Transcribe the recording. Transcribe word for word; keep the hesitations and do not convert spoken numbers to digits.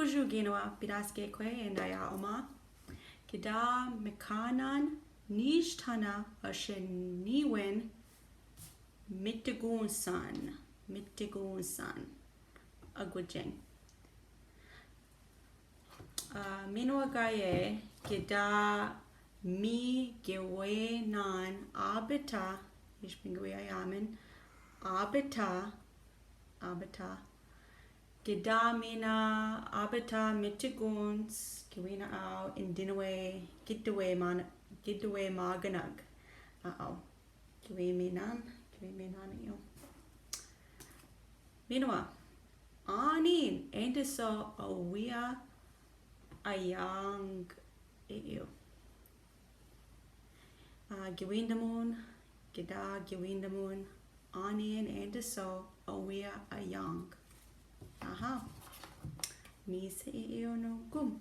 Bonjour, Genoa, pidaske kwe, and I are Oma. Kida mekanan nijtana ashe niwen mitigunsan, mitigunsan. Agwajeng. Uh, minowa gaye, kida mi gewenan abita, ish pingawi ayamen, abita, abita, Kida mi na abita mitiguns, kiwina aw, in dinawe, gidawe man, gidawe maganag. Aw. Kiwi mi nan, kiwi mi nan iyo. Minowa, anin, entaso awiya ayang iyo. Uh, giwindamun, kida giwindamun, anin entaso awiya ayang. Aha. Ni sa iyo no gum.